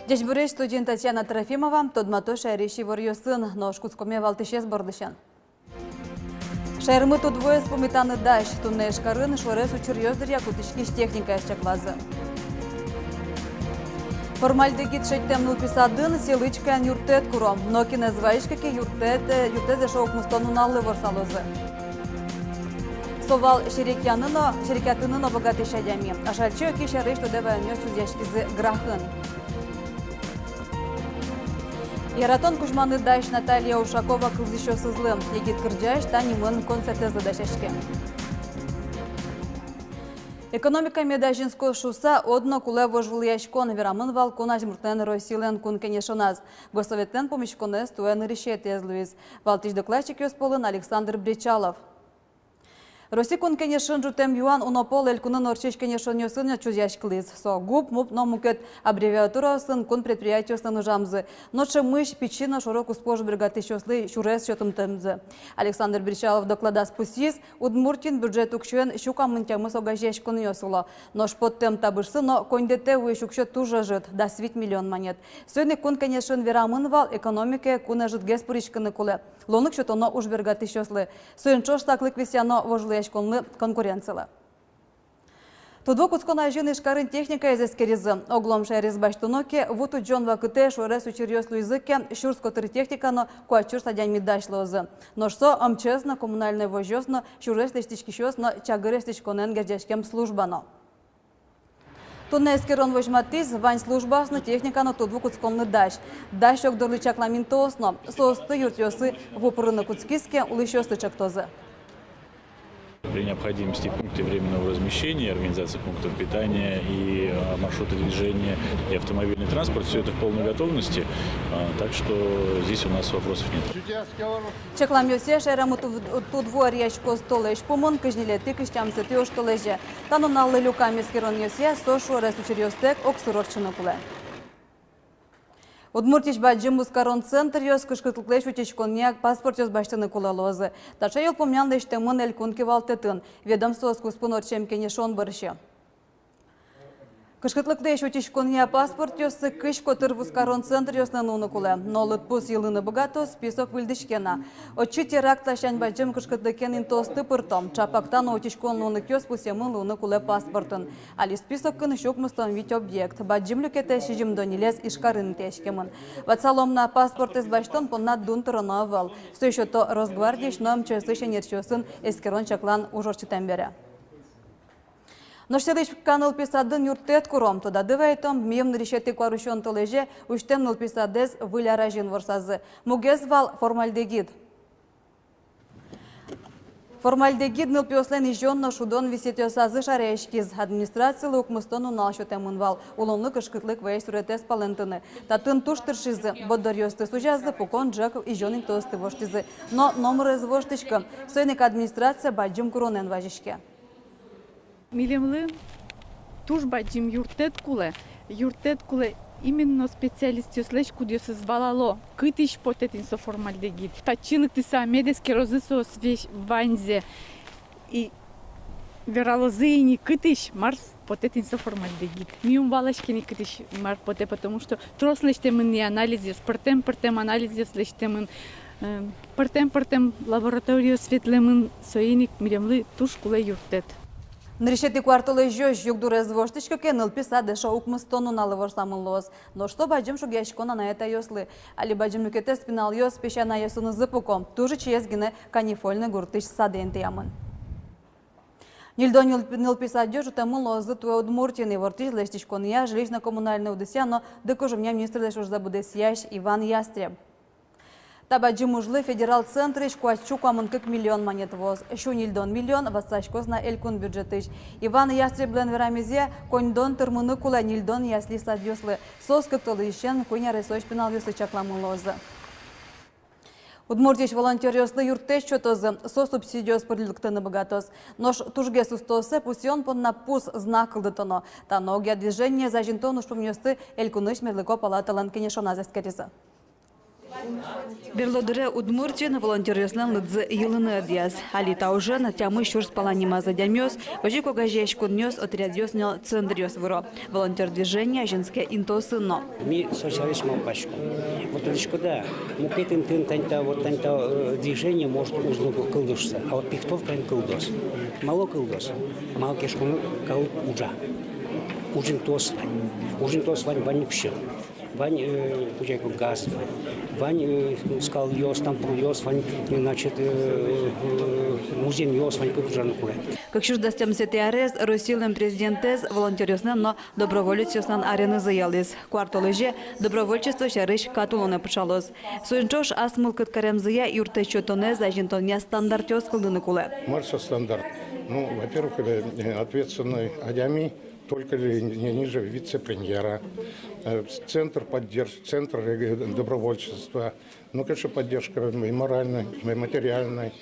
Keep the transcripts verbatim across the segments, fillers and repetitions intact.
Ӟечбуресь! Студиын Татьяна Трофимова. Тодмато шаерысь иворъёсын. Нош кутскомы валтӥсез бордысен. Шаермы тудвуэз пумитаны дась. Туннэ Ижкарын шуэрес учыръёс дыръя кутӥськись техникаез чаклазы. Формальдегид шедьтэм нылпи садын сӥлычкаен юрттэт куро. Нокинэз вазиське ке, юрттэт, юрттэт эшшо укмыстон нуналлы ворсалозы. Со вал серекъяны но, серекъятыны но быгатӥсь адями. Ашальчи Оки сярысь тодэ ваёнъёс чузъяськизы Грахын. Яратон кузьманы дась Наталья Ушакова кылзӥсьёсызлы. Егит кырӟась та нимын концертэзлы дасяське. Экономика мед азинскоз шуыса, одно кулэ вожвылъяськон, верамын вал кун азьмуртлэн Россилэн Кун Кенешоназ. Госсоветлэн пумиськонэз туэ нырысетӥез луиз. Валтӥсь докладчикъёс пӧлын Александр Бречалов. Росси Кун Кенешын ӝутэм юан уно пол элькунын ортчись кенешонъёсын но чузъяськылӥз. Со ГУП, МУП но мукет аббревиатураосын кун предприятиослэн ужамзы но ӵемысь пичи но шоро-куспо ужбергатӥсьёслы сюрес сётымтэмзы. Александр Бречалов докладаз пусйиз, Удмуртиын бюджет уксёен сю куамын тямыс огазеяськонъёс уло. Нош поттэм табышсы но коньдэтэ вуись уксё туж ӧжыт, дас вить миллион манет. Соин ик Кун Кенешын верамын вал, экономикае кун ӧжытгес пыриськыны кулэ. Луонлык сётоно ужбергатӥсьёслы. Соин ӵош саклык висъяно вожвылъяськонлы, конкуренцилы. Тудву кутскон азьын Ижкарын техникаез эскеризы. Оглом шаерез басьтоно ке, ву тудӟон вакытэ шуэрес учыръёс луизы ке, сюрс котыр техника но куать сюрс адями дась луозы. Нош со МЧС но, коммунальной возъёс но, сюрес лэсьтӥськисьёс но, чагыр эстӥськонэн герӟаськем служба но. Туннэ эскерон возьматӥз: вань службаос но, техника но тудву кутсконлы дась. Дась огдорлы чаклам интыос но. Соосты юртъёсы ву пырыны кутскиз ке, улӥсьёсты чектозы. При необходимости пункты временного размещения, организации пунктов питания и, э, маршруты движения и автомобильный транспорт, всё это в полной готовности, э, так что здесь у нас вопросов нет. Чакламъёсъя, шаерамы туд-, тудву аръяськоз толэзь пумын, кызь ньылетӥ — кызь тямысэтӥ оштолэзе. Та нуналлы люкам эскеронъёсъя, со шуэрес учыръёстэк огсыр ортчыны кулэ. Удмуртиысь бадӟым вузкарон центръёс кышкытлыклэсь утиськонъя паспортъёс басьтыны кулэ луозы. Таӵе йылпумъян лэсьтэмын элькун кивалтэтын ведомствоос куспын ортчем кенешон бӧрсьы. Кышкытлыклэсь утиськонъя паспортъёссы кызь котыр вузкарон центръёсын луыны кулэ. Но лыдпус йылыны быгатоз, список выльдӥське на. Отчы теракт ласянь бадӟым кышкытлыкен интыосты пырто. Ӵапак та но утиськон луонлыкъёс пусъемын луыны кулэ паспортын. Али списокын сю укмыстон вить объект. Бадӟым люкетэз, сизьымдон ньылез, Ижкарын интыяськемын. Ватсалом на, паспортэз басьтон понна дун тыроно ӧвӧл. Сое сёто Росгвардиысь но МЧС-ысь ӧнерчиосын эскерон-чаклан уж ортчытэм бере. Нош сӥлычка нылпи садын юрттэт куро. Тодады вайытом, миым нырысетӥ куарусён толэзе усьтэм нылпи садэз выль ар азьын ворсазы. Мугез вал — формальдегид. Формальдегид нылпиослэн изён но шудон висъетъёсазы шараяськиз. Администрацилы укмыстон нунал сётэмын вал улонлы кышкытлык ваись суретэз палэнтыны. Татын туж тыршизы, борддоръёсты сузязы, пукон ӝӧк изён интыосты воштӥзы. Но номыр ӧз воштӥськы. Соин ик администрация бадӟым куронэн вазиське. Милемлы туж бадӟым юрттэт кулэ. Юрттэт кулэ именно специалистъёслэсь, кудъёсыз валало, кытысь потэ тӥни со формальдегид. Татчы лыктыса мед эскерозы соос весь ваньзэ. И вералозы ини, кытысь, мар потэ тӥни со формальдегид. Ми ум валаське ни, кытысь, мар потэ, потому что трос лэсьтэмын ни анализъёс, пӧртэм-пӧртэм анализъёс лэсьтэмын. Эм, пӧртэм-пӧртэм лабораториос ветлэмын, соин ик милемлы туж кулэ юрттэт. Нырысетӥ куартолэзёзь югдур ӧз воштӥськы ке, нылпи сад эшшо укмыстон нуналлы ворсамын луоз. Нош со бадӟым шугъяськон анай-атайёслы. Али бадӟым люкетэз пиналъёс песянайёсынызы пуко. Туж ичиез гинэ Канифольный гуртысь садэ интыямын. Ньыльдон ньыл-, нылпи садъёс ӝутэмын луозы туэ Удмуртиын. Ивортӥз лэсьтӥськонъя, жилищно-коммунальной удысъя но дыкужымъя министрлэсь ужзэ быдэсъясь Иван Ястреб. Та бадӟым ужлы федерал центрысь куать сю куамын кык миллион манет вуоз, сю ньыльдон миллион ватсаськоз на элькун бюджетысь. Иван Ястреблэн верамезъя, коньдон тырмыны кулэ ньыльдон ясли-садъёслы. Соос кык толэзьысен куинь аресозь пиналъёслы чакламын луозы. Удмуртиысь волонтёръёслы юрттэт сётозы, со субсидиос пыр лыктыны быгатоз. Нош тужгес устооссэ пусъён понна пус знак кылдытоно. Та но огъя движениез азинтон ужпумъёсты элькунысь мерлыко палаталэн кенешоназ эскеризы. Берло дыре Удмуртиын волонтёръёслэн лыдзы йылыны ӧдъяз. Али та ужен тямыс сюрс пала нимаз адямиос, озьы ик огазеяськонъёс, отрядъёс но центръёс выро. Волонтёр движение азинске интыосын но. Ми со сярысь малпаськом. Вот тодӥськоды-а, мукет интыын тани та, вот тани та, э, движение может уз но кылдоз шуса, а вот Пихтовкаын кылдоз. Малы кылдоз? Малы ке шуоно, калык ужа. Ужинтыос вань. Ужинтыос вань, вань уксё. Вань, э, кутяйку газ вань, вань, э, скалъёс, там прудъёс вань, значит, э, э, музъемъёс вань, кык ужаны кулэ. Кык сюрс дас тямысэтӥ арез Россилэн президентэз волонтёръёслэн но доброволецъёслэн аренызы ялӥз. Куартолэзе добровольчество сярысь кат улонэ пыӵалоз. Соин ӵош ас мылкыд каремзыя юрттэт сётонэз азинтонъя стандартъёс кылдыны кулэ. Мар со стандарт? Ну, во-первых, э, ответственный адями, только ли не ниже вице-премьера, э, центр поддерж-, центр, э, добровольчества, ну, конечно, поддержка и моральной, и материальной.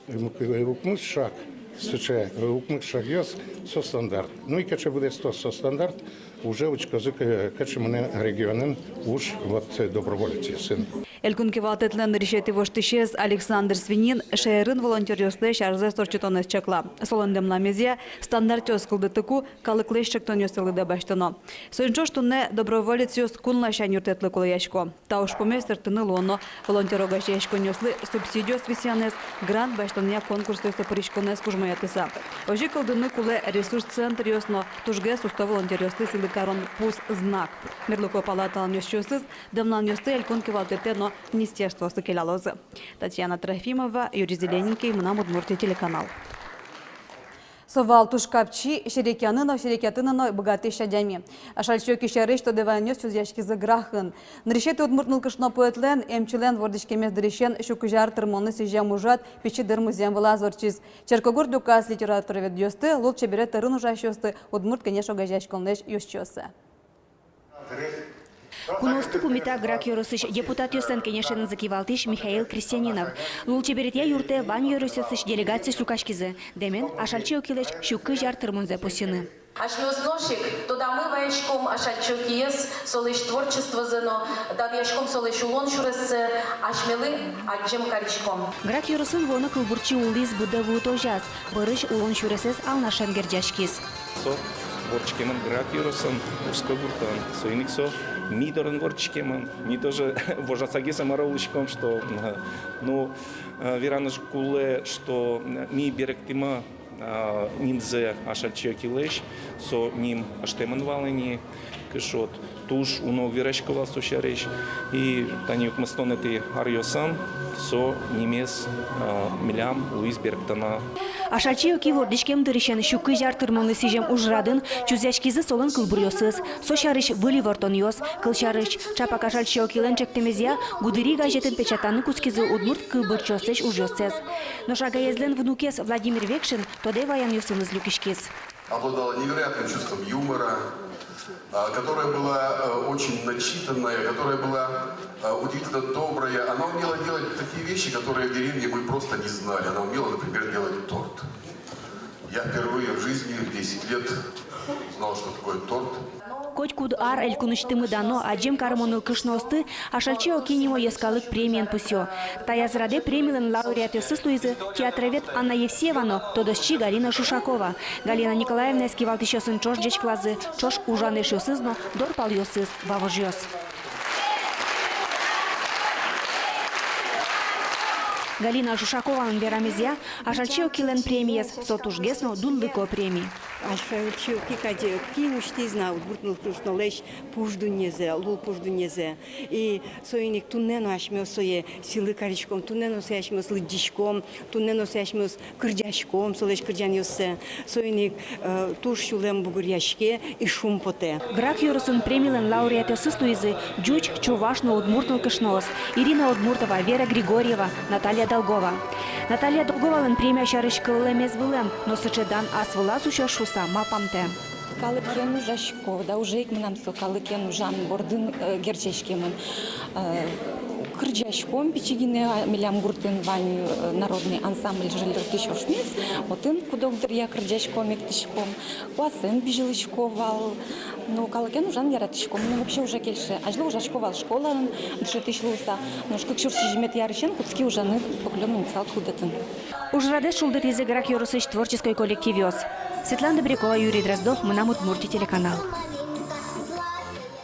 И м-, э, укмыс шаг, сыӵе, э, укмыс шагъёс со стандарт. Ну и кыӵе быдэстоз со стандарт, уже учкозы, э, кыӵе мынэ регионын уж, вот, э, добровольцъёсын. Элькун кивалтэтлэн нырысетӥ воштӥсез Александр Свинин шаерын волонтёръёслэсь арзэс ортчытонэз чакла. Солэн дэмламезъя, стандартъёс кылдытыку калыклэсь чектонъёссэ лыдэ басьтоно. Соин ӵош туннэ доброволецъёс кун ласянь юрттэтлы кулэясько. Та ужпумез сэрттыны луоно волонтёр огазеяськонъёслы субсидиос висъянэз, грант басьтонъя конкурсъёсы пыриськонэз кужмоятыса. Озьы кылдыны кулэ ресурс центръёс но тужгес усто волонтёръёслы сӥлы карон пус «Знак». Мерлыко палаталэн ёзчиосыз дэмланъёсты элькун кивалтэтэ но министерствоосы келялозы. Татьяна Трофимова, Юрий Зелененький, «Мынам Удмуртие» телеканал. Со вал туж капчи, серекъяны но, серекъятыны но быгатӥсь адями. Ашальчи Оки сярысь тодэ ваёнъёс чузъяськизы Грахын. Нырысетӥ удмурт нылкышно поэтлэн, эмчилэн вордӥськемез дырысен сю кызь ар тырмонлы сӥзем ужрад пичи дыр музъем вылаз ортчиз. Черкогурт люказ литературоведъёсты, лулчеберет тӧрын ужасьёсты, «Удмурт Кенеш» огазеяськонлэсь ёзчиоссэ. Куноосты пумита Грах ёросысь депутатъёслэн кенешенызы кивалтӥсь Михаил Крестьянинов. Лулчеберетъя юртэ вань ёросъёсысь делегациос люкаськизы. Дэмен Ашальчи Окилэсь сю кызь ар тырмонзэ пусйыны. Асьмеос нош ик тодамы вайиськом Ашальчи Окиез, солэсь творчествозэ но, данъяськом солэсь улон сюрессэ, асьмелы адӟем кариськом. Грах ёросын вуоно кылбурчи улӥз быдэ вуытозяз, бӧрысь улон сюресэз Алнашен герӟаськиз. Со вордӥськемын Грах ёросын, Узкогуртын, соин ик со ми дорын вордӥськемын. Ми тоже вожаса гес, мар-а, улӥськом, что, ну, э, вераны кулэ, что ми берыктӥмы, а, нимзэ Ашальчи Окилэсь, со ним ыстэмын вал ини, кышод. Туж уно верасько вал со сярысь. И тани укмыстонэтӥ аръёсын со нимез, а, милям луиз берыктыны. Ашальчи Оки вордӥськем дырысен сю кызь ар тырмонлы сӥзем ужрадын чузъяськизы солэн кылбуръёсыз, со сярысь выль ивортонъёс. Кылсярысь, чапак Ашальчи Окилэн ӵектэмезъя, «Гудыри» газетын печатланы кутскизы удмурт кылбурчиослэсь ужъёссэс. Нош агаезлэн внукез Владимир Векшин тодэ ваёнъёсыныз люкиськиз. Обладала невероятным чувством юмора, а, которая была, э, очень начитанная, которая была, э, удивительно добрая. Она умела делать такие вещи, которые в деревне мы просто не знали. Она умела, например, делать торт. Я впервые в жизни в десять лет узнал, что такое торт. Котькуд ар элькунысьтымы дано, адӟем карымо нылкышноосты Ашальчи Оки нимо йӧскалык премиен пусъё. Таяз радэ премилэн лауреатъёсыз луизы театровед Анна Евсеева но тодосчи Галина Шушакова. Галина Николаевнаез кивалтӥсьёсын ӵош ӟечкылазы ӵош ужан эшъёсыз но дор палъёсыз, вавожъёс. Галина Шушаковалэн верамезъя, Ашальчи Окилэн премиез со тужгес но дунлыко преми. Ашальчи Оки кадь, кин усьтӥз на удмурт нылкышнолэсь пуш дуннезэ, лул пуш дуннезэ. И соин ик туннэ но асьмеос сое сӥлы кариськом, туннэ но сое асьмеос лыдӟиськом, туннэ но сое асьмеос кырӟаськом, солэсь кырӟанъёссэ. Соин ик, э, туж сюлэм бугыръяське и шумпотэ. Грах ёросын премилэн лауреатъёсыз луизы ӟуч, чуваш но удмурт нылкышноос: Ирина Удмуртова, Вера Григорьева, Наталья Долгова. Наталья Долговалэн премия сярысь кыллэмез вылэм, но сыӵе дан ас вылаз усёз шуса малпамтэ. Калыкен ужасько, да, уже ик мынам со калыкен ужан бордын, э, герӟаськемын. Э, Кырӟаськом пичи гинэ, а, милям гуртын вань, э, народный ансамбль «Жильдыртӥсь ошмес», отын куд-ог дыръя кырӟаськом, эктӥськом, куасэн бызьылӥсько вал. Ну, калыкен ужан яратӥсько, мыным вообще ужа кельше. Азьло ужасько вал школаын дышетӥсь луыса, нош кык сюрс сизьыметӥ арысен кутски ужаны «Поклён» муниципал кылдытын. Ужрадэз шулдыртӥзы Грах ёросысь творческой коллективъёс. Светлана Добрякова, Юрий Дроздов, «Мынам Удмуртие» телеканал.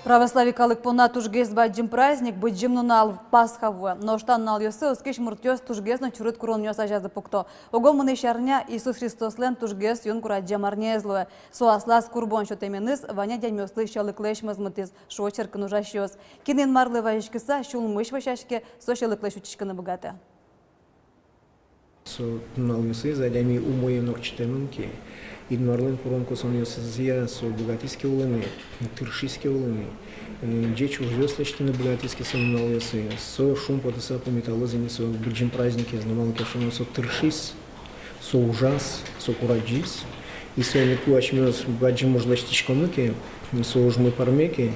Православной калык понна тужгес бадӟым праздник, Быдӟым нунал, Пасха вуэ. Нош та нуналъёсы оскись муртъёс тужгес но чурыт куронъёс азязы пукто. Ог мынӥсь арня Иисус Христослэн тужгес юн курадӟем арняез луэ. Со аслаз курбон сётэменыз вань адямиослы сьӧлыклэсь мозмытӥз, шуо черкын ужасьёс. Кин Инмарлы вазиськыса сюлмысь вӧсяське, со сьӧлыклэсь утиськыны быгатэ. Со нуналъёсыз адями умоен ортчытэмын ке, Инмарлэн курон-косонъёсызъя со быгатӥз ке улыны, тыршиз ке улыны, э, ӟеч ужъёс лэсьтыны быгатӥз ке со нуналъёсы, со шумпотыса пумиталоз ини со бадӟым праздникез, но малы ке шуоно, со тыршиз, со ужаз, со курадӟиз. И со элькуашмес бадӟым уж лэсьтӥськомы ке, со ужмы пӧрме ке,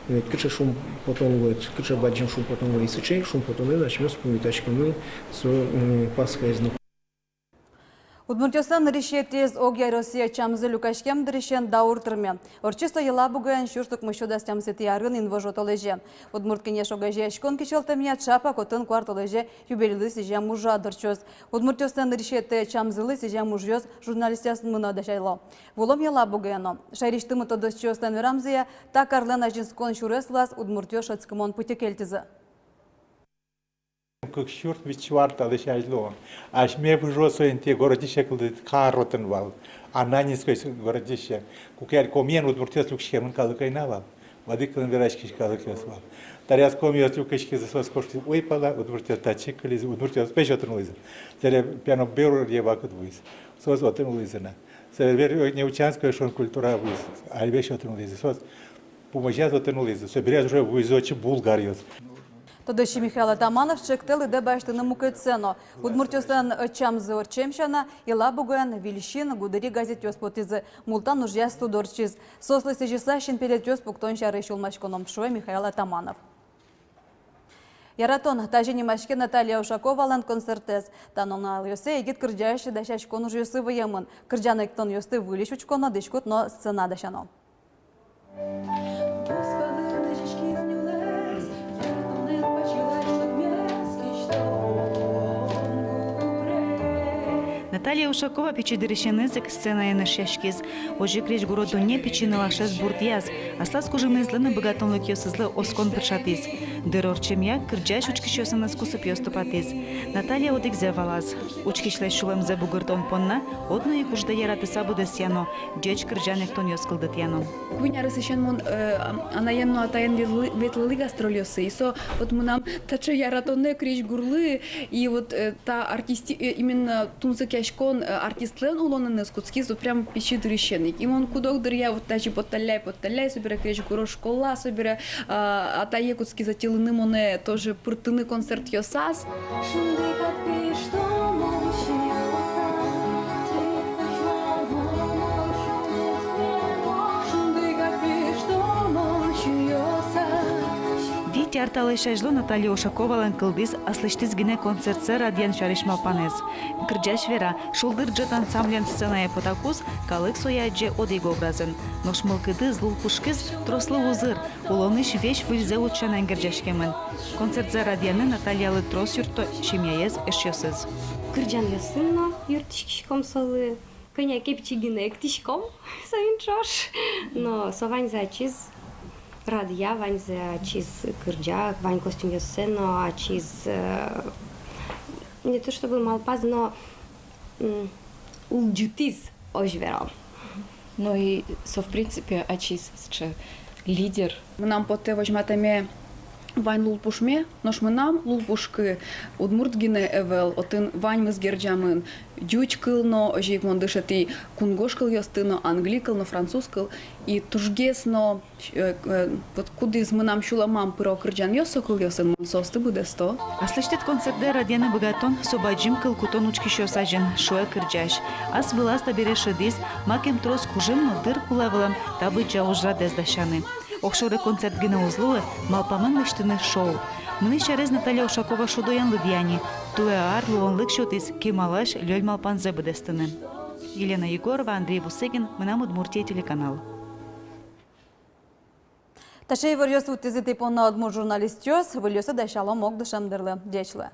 э, кыӵе шумпотон луэ, кыӵе бадӟым шумпотон луэ, и сыӵе шумпотонэн асьмеос пумитаськомы со, м, Пасхаез но. Удмуртъёслэн нырысетӥез огъя Россия ӧтчамзы люкаськем дырысен даур тырме. Ортчиз со Елабугаын сюрс укмыссю дас тямысэтӥ арын инвожо толэзе. «Удмурт кенеш» огазеяськон кичӧлтэмъя ӵапак отын куартолэзе юбилейлы сӥзем ужрад ортчоз. Удмуртъёслэн нырысетӥ ӧтчамзылы сӥзем ужъёс журналистъёсмы но дасяло. Вуылом Елабугае но. Шаерысьтымы тодосчиослэн верамзыя, та карлэн азинскон сюрес вылаз удмуртъёс шӧдскымон пытьы кельтӥзы. Кык сюрс витьсю ар талэсь азьло асьме выжыосы интые городище кылдытӥзы, кар отын вал, Ананинской городище. Куке али Комиен удмуртъёс люкиськемын калык ӧй на вал. Одӥг кылын вераськись калыкъёс вал. Табере ас комиос люкиськизы, соос кошкизы уйпала, удмуртъёс татчы кылизы, удмуртъёс пе отын улӥзы. Табере пиано бере вакыт вуиз, соос отын улӥзы на. Собере неучанской шуом культура вуиз, али пе отын улӥзы. Соос пумозяз отын улӥзы. Собере уже вуизы отчы булгаръёс. Тодосчи Михаил Атаманов чектэ лыдэ басьтыны мукетсэ но. Удмуртъёслэн ӧтчамзы ортчем сяна, Елабугаын «Виль син», «Гудыри» газетъёс потӥзы, мултан ужъя суд ортчиз. Соослы сӥзьыса синпелетъёс пуктон сярысь сюлмаськоно, шуэ Михаил Атаманов. «Яратон» — тазьы нимаське Наталья Ушаковалэн концертэз. Та нуналъёсы егит кырӟась дасяськон ужъёсы выемын. Кырӟан-эктонъёсты выльысь учконо, дӥськут но сцена дасяно. Наталья Ушакова пичи дырысеныз ик сценаен эшъяськиз. Озьы крезьгуро дунне пичи нылашез бурдъяз, аслаз кужымезлы но быгатонлыкъёсызлы оскон пыӵатӥз. Дыр ортчемъя кырӟась учкисьёсыныз кусыпъёс тупатӥз. Наталья одӥгзэ валаз: учкисьлэсь сюлэмзэ бугыртон понна одно ик уждэ яратыса быдэсъяно, ӟеч кырӟан-эктонъёс кылдытъяно. Куинь аресысен мон, э, ам-, анаен но атаен ветлы-, ветлылӥ гастрольёсы. И со вот мынам таӵе яратонэ крезьгурлы, и вот, э, та артисти-, э, именно тунсыкъяськон, э, артистлэн улонэныз кутскиз вот прям пичи дырысен ик. И мон куд-ог дыръя вот тазьы потталляй, потталляй, собере крезьгуро школа, собере, а, атае кутскиз ӧтьылыны монэ, тоже пыртыны концертъёсаз. Вить ар талэсь азьло Наталья Ушаковалэн кылдӥз аслэсьтыз гинэ концертсэ радъян сярысь малпанэз. Кырӟась вера, «Шулдыр ӝыт» ансамблен сценае потакуз, калык сое адӟе одӥг образын. Нош мылкыдыз, лулпушкыз трослы узыр, улонысь весь выльзэ утчанэн герӟаськемын. Концертсэ радъяны Натальялы трос юртто семьяез, эшъёсыз. Кырӟанъёсын но юрттӥськиськом солы, кӧня ке пичи гинэ эктӥськом соин ӵош. Но со ваньзэ ачиз радъя, ваньзэ ачиз кырӟа, вань костюмъёссэ но ачиз, э, не то чтобы малпаз, но, м, улӟытӥз, озьы верам. Ну и со, в принципе, ачиз сыӵе лидер. Мынам потэ возьматэме вань лулпушме, нош мынам лулпушкы удмурт гинэ ӧвӧл, отын ваньмыз герӟамын. Ӟуч кыл но, озьы ик мон дышетӥ кунгож кылъёсты но, англи кыл но, француз кыл. И тужгес но, э, э, вот кудӥз мынам сюлэмам пыро кырӟанъёс со кылъёсын, мон соосты быдэсто. Аслэсьтыд концертдэ радъяны быгатон — со бадӟым кыл кутон учкисьёс азьын, шуэ кырӟась. Ас вылаз табере шӧдӥз, макем трос кужым но дыр кулэ вылэм та быдӟа ужрадэз дасяны. Огшоры концерт гинэ уз луы, малпамын лэсьтыны шоу. Мынӥсь арез Наталья Ушакова шудоен лыдъя ни. Туэ ар луонлык сётӥз кемалась лёль малпанзэ быдэстыны. Елена Егорова, Андрей Бусыгин, «Мынам Удмуртие» телеканал. Таӵе иворъёс вуттӥзы тӥ понна удмурт журналистъёс. Выльёсты дасялом ог дышем дырлы. Ӟеч луэ.